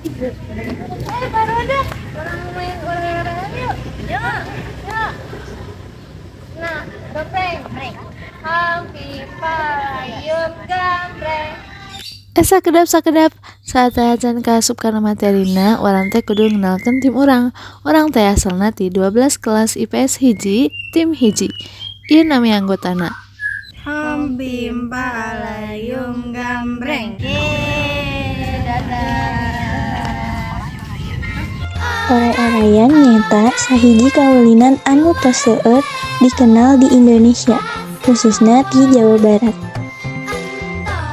Eh, barudak, urang main oray-orayan yuk. Yuk, yuk. Nah, gambreng. Hampir payung gambreng. Eh, sakedap sakedap, saacan kaasup kana materina, urang teh kudu ngenalkeun tim urang. Urang teh asalna ti 12 kelas IPS 1, tim 1. Ieu nami anggotana. Hompim palayum gambreng. Yeay, dadah. Oray-orayan nyaeta sahiji kaulinan anu tos seueur dikenal di Indonesia, khususna di Jawa Barat.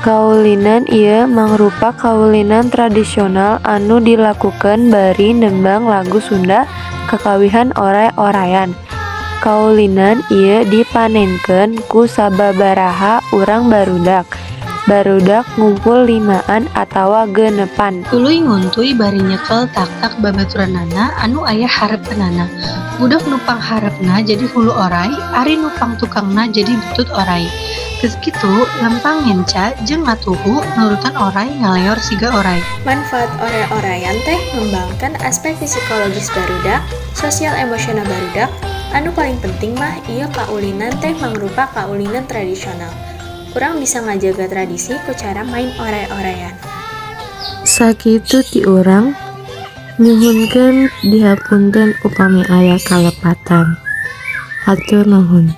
Kaulinan ieu mangrupa kaulinan tradisional anu dilakukeun bari nembang lagu Sunda kakawihan oray-orayan. Kaulinan ieu dipanenkeun ku sababaraha urang barudak. Barudak ngumpul limaan atawa genepan. Tuluy nguntuy bari nyekel taktak babaturanana anu aya hareupeunana. Budak nu panghareupna jadi hulu oray, ari nu pangtukangna jadi butut oray. Geus kitu lempang ngenca jeung ngatuhu nurutan oray ngaleor siga oray. Manfaat oray-orayan teh ngembangkan aspek psikologis barudak, sosial emosional barudak, anu paling penting mah ieu kaulinan teh mangrupa kaulinan tradisional. Urang bisa ngajaga tradisi ku cara main oray-orayan. Sakitu ti urang, nyuhunkeun dihapunten upami aya kalepatan. Hatur nuhun.